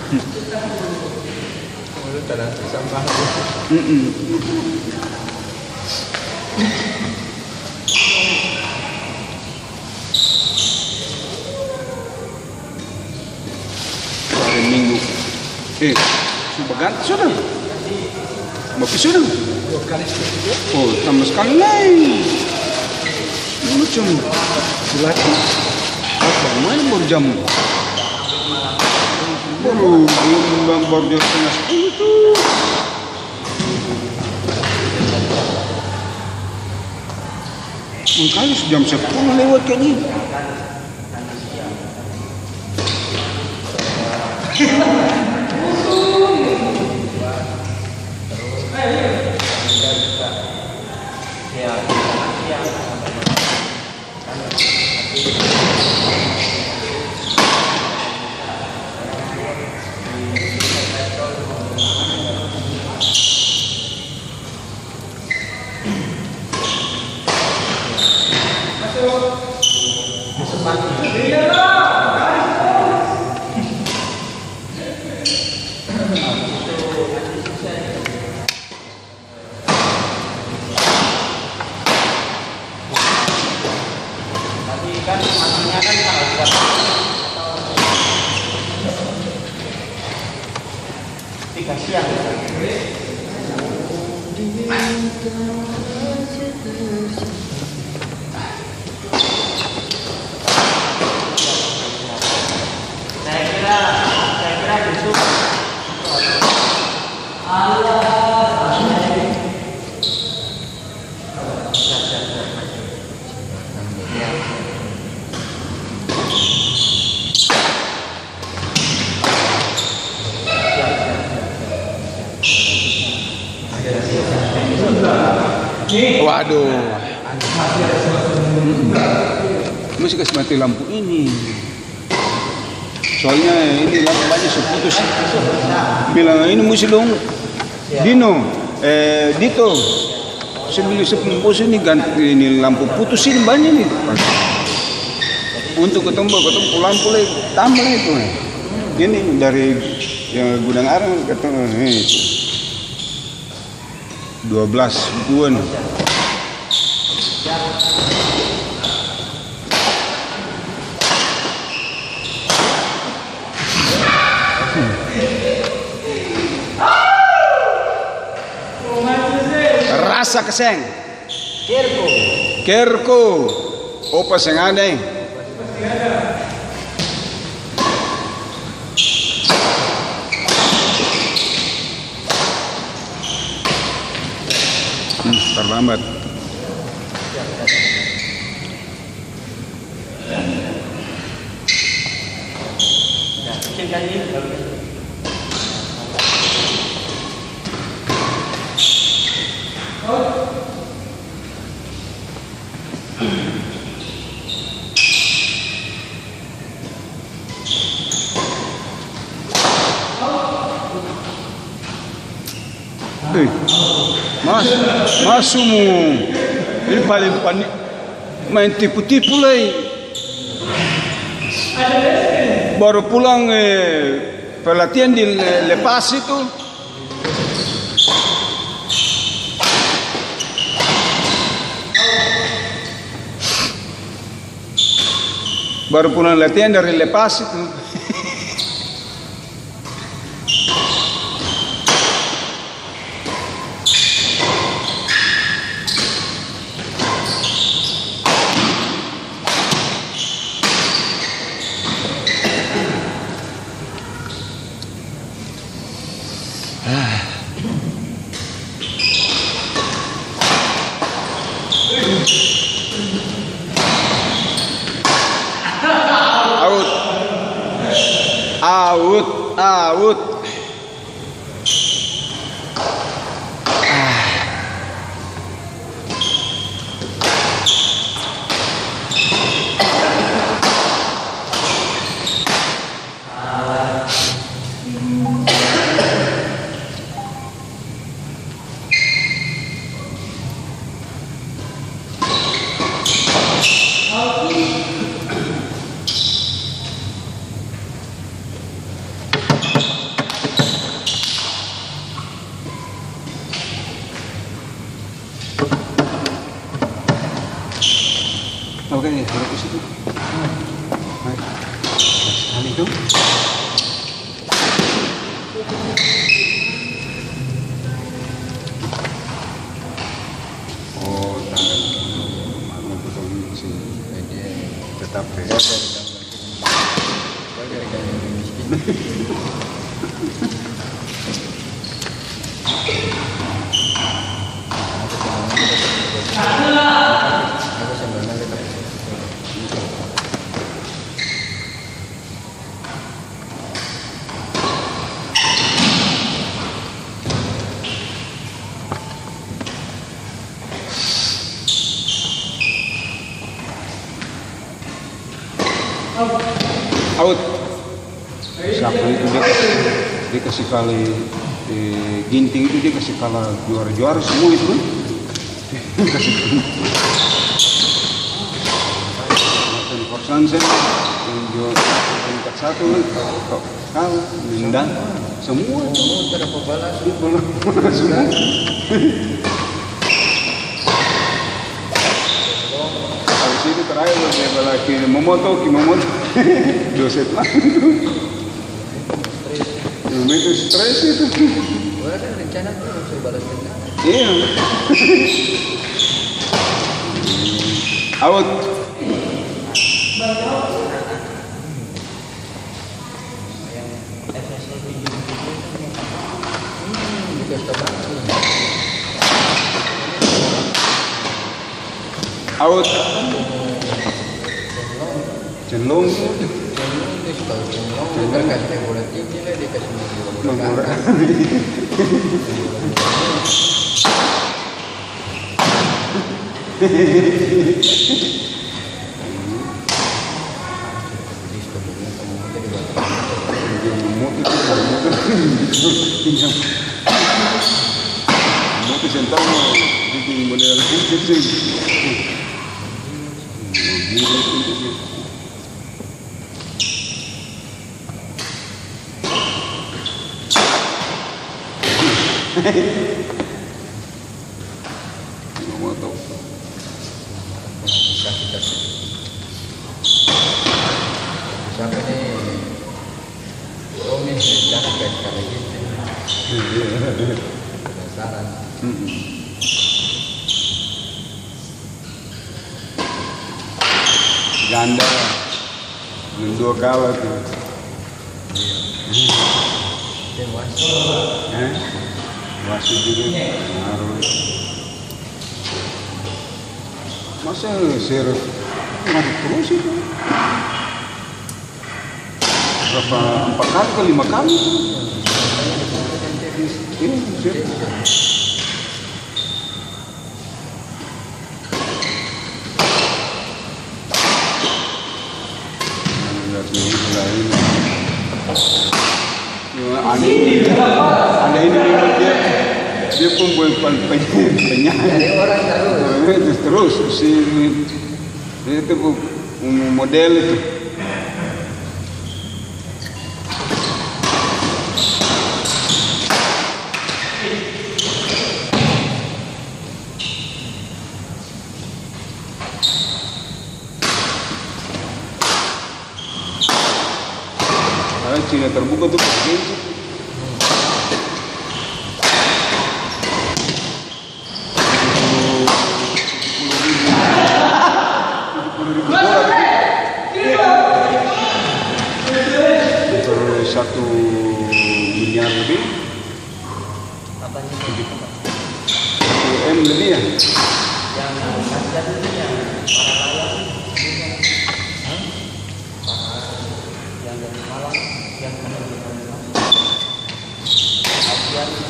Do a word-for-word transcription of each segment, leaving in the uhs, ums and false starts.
Mm-mm. Hari Minggu. Eh, su baganti sudah. Bapi sudah. Oh, tambah sekali lai. Ini macam silat. Pas baru main baru jam. Baru, baru, baru jam setengah sepuluh tuh. Makanya jam sepuluh lewat kayak gini. Saya kira, saya kira justru Waduh. Musti kasi mati lampu ini. Soalnya ini lampu banya su putus. Bilang ini musti dong, Dino, eh, Dito, se bilang se pung bos ini ganti ini lampu putus ini banya nih. Untuk katong bawa katong pung lampu lai, tambah lai itu. Ini dari yang gudang arang katong, eh, itu. Dua belas ribuan. Rasa kaseng. Kerko. Kerko. Opa seng ada, e. Hmm, terlambat. Eh, mas, masu mu. Ini paling pani-, main tipu-tipu lai. Baru pulang, eh, pelatihan di Le-, Lepas itu. Baru pulang latihan dari Lepas itu. Out. Out, out. Eh, duduk di situ. Baik. Sekali tu. Oh, tanggal maklum, potong sini. Jadi, tetap ya. Out. Sapu itu dia kasi, dia kasi kali, eh, ginting itu dia kasi kala juara-juara semua itu kan. Kasi Martin Korsansen, yang juara peringkat satu kan. Kau, Nenda, semua itu. Semua itu ada pembalas. Pembalas semua. Habis itu terakhir dia balaki momoto, ki momoto. Dua set lagi itu. Momoto stres itu. Orang kan rencana tuh mau suruh balas dendam. Iya. Out. Out. Cenlong. Moto. Siapa ni? Romi, siapa sekali gitu? Penasaran. Mm-mm. Ganda. Yang dua kalah tuh. Iya. Dia wasit. Hah? Wasit juga pengaruh. Masa seri masuk terus itu? Berapa, empat kali ke lima kali itu? Iya, seri. Ada ini, ada ini memang dia, dia pun boleh pen-, pen-, penyanyi. Terus, terus, terus, si, dia itu model itu. Ah, Cina terbuka tuh, pas gengsi. Satu miliar lebih. Apanya? Satu M lebih ya? Yang Asia itu yang para layang, hah? Para yang dari Malang, yang mana di Kalimantan. Asia itu.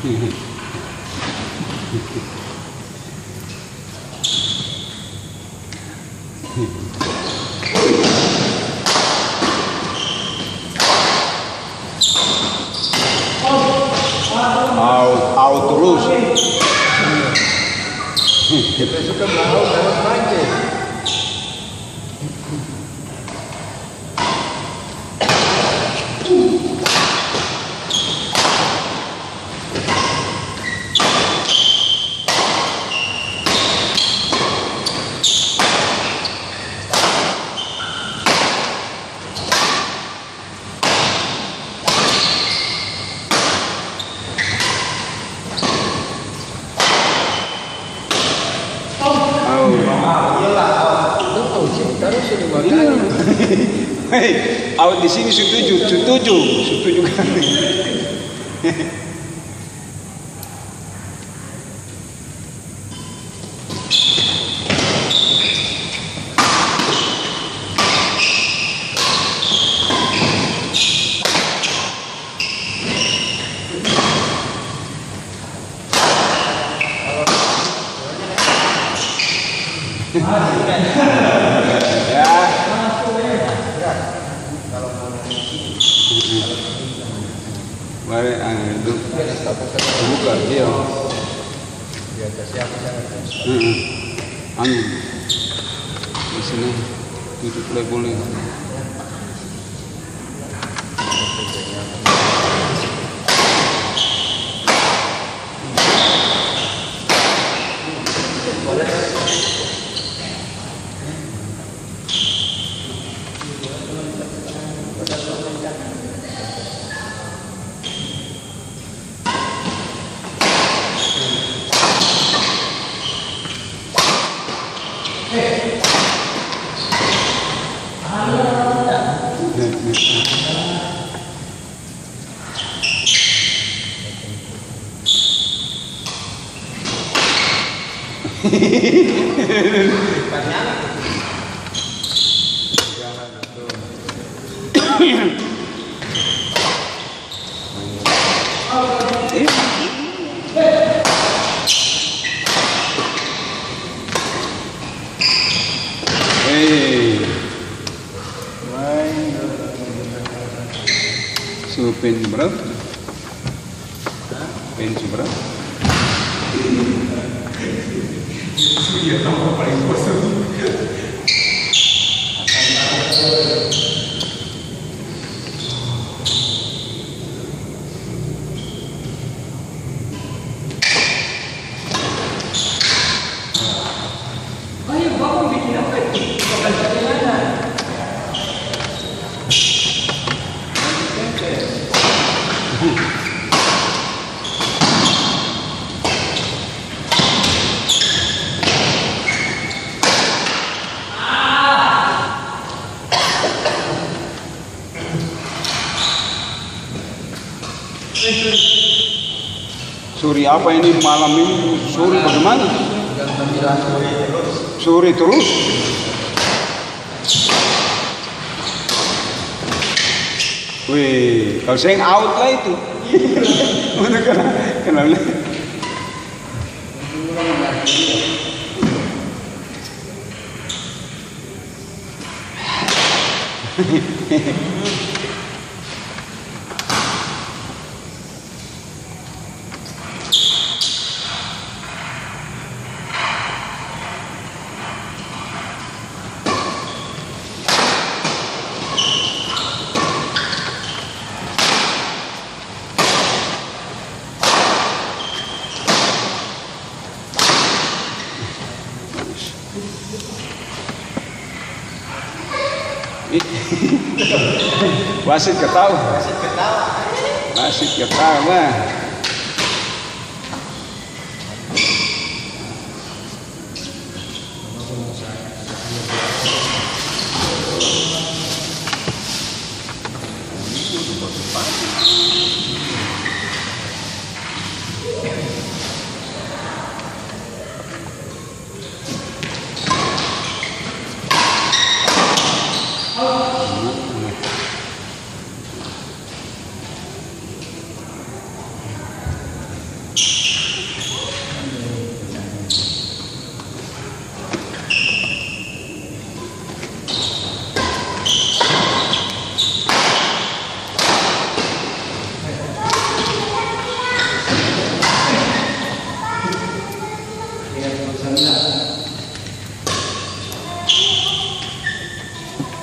Out, out terus. Dia suka melawan, melawan saja. Au. Iya. Hei, out di sini setuju, setuju, setuju kami. Ya. Bare, ah, itu. Buka, iya. Di atas siapa, siapa? Heeh. Anu. Di sini. Tutup lai boleh. Hei. So, pen berapa? Pen seberapa? Sore apa ini, malam ini sore bagaimana? Sore terus. Weh, kalo seng out lai itu. Mana kena, kena. Wasit katawa. Wasit katawa.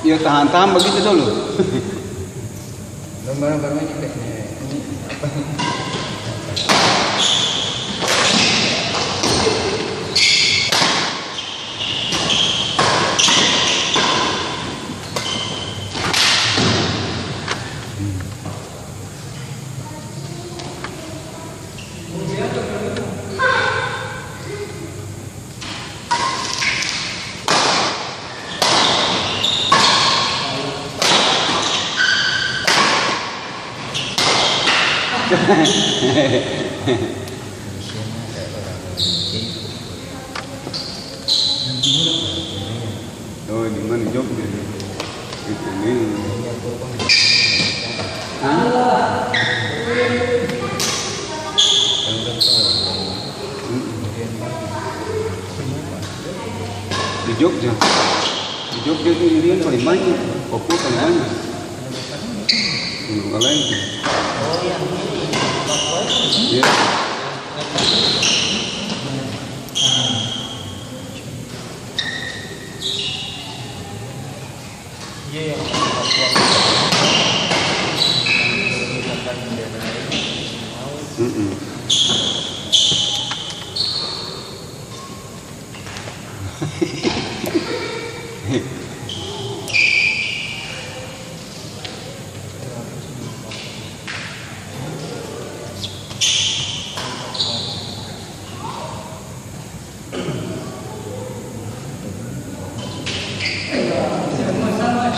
Yo, tahan-tahan bagitu dolo. Dong barang-barang ini kasih ini apa? Oh, di mana? Jogja. Itu nih. Hah? Mm-mm. Di Jogja. Di Jogja itu Irian paling banyak, Papua paling banyak. Gunung Alai itu. Iya. Iya, yang Papua. Mm-mm.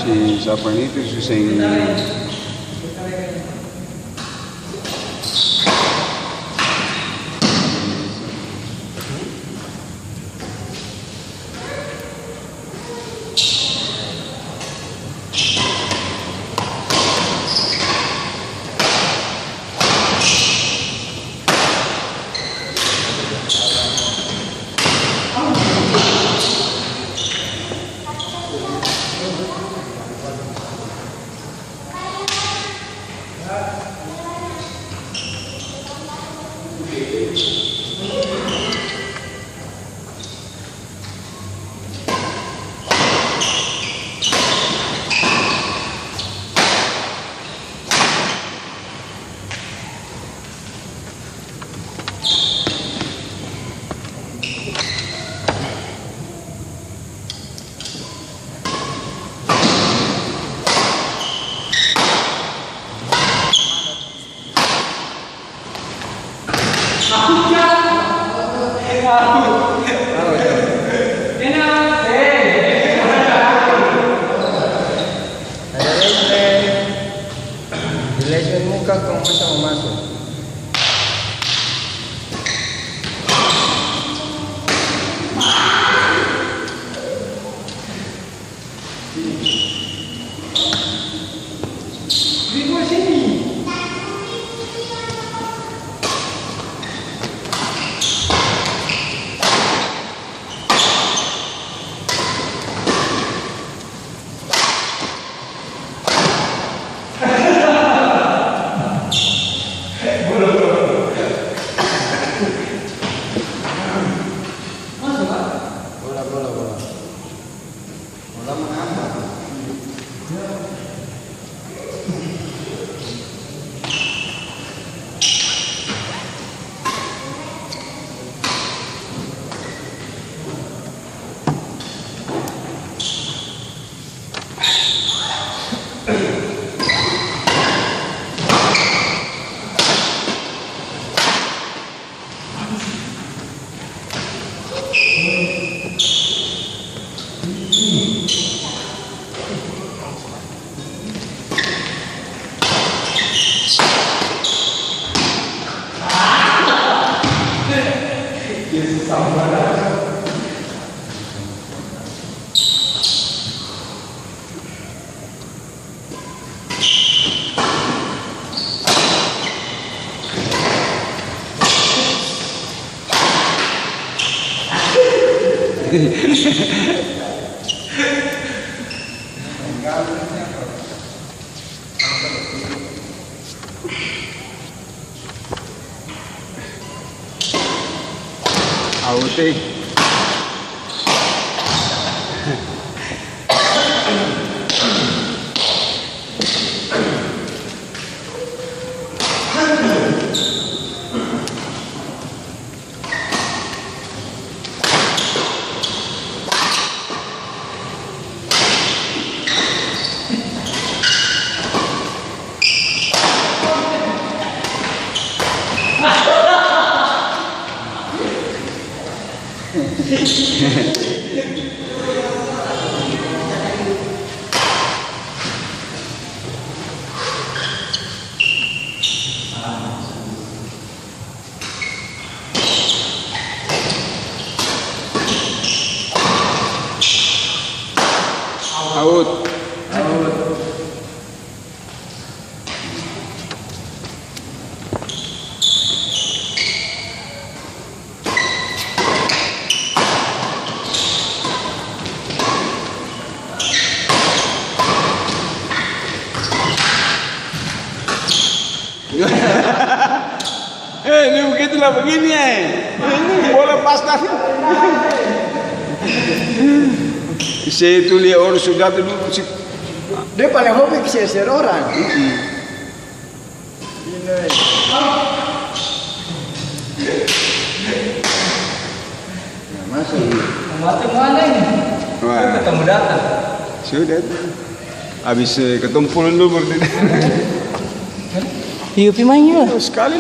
Si sapa ini tu su seng. Ada lagi, men. Di lesson muka kong masa mo maso. Bola, bola, bola. Bola mangapa? Aute. Out. Eh, ini begitu lah begini, eh. Ini bola pas tadi. Saya itu lihat orang sudah tuh dulu, si Dia paling hobi share-share orang. Mm-mm. Ini. Nah, masuk. Masuk mana ini? Wah. Ketemu datang. Sudah tuh. Habis, eh, ketemu pulang dulu baru dia. Iya, pi main juga. Sekali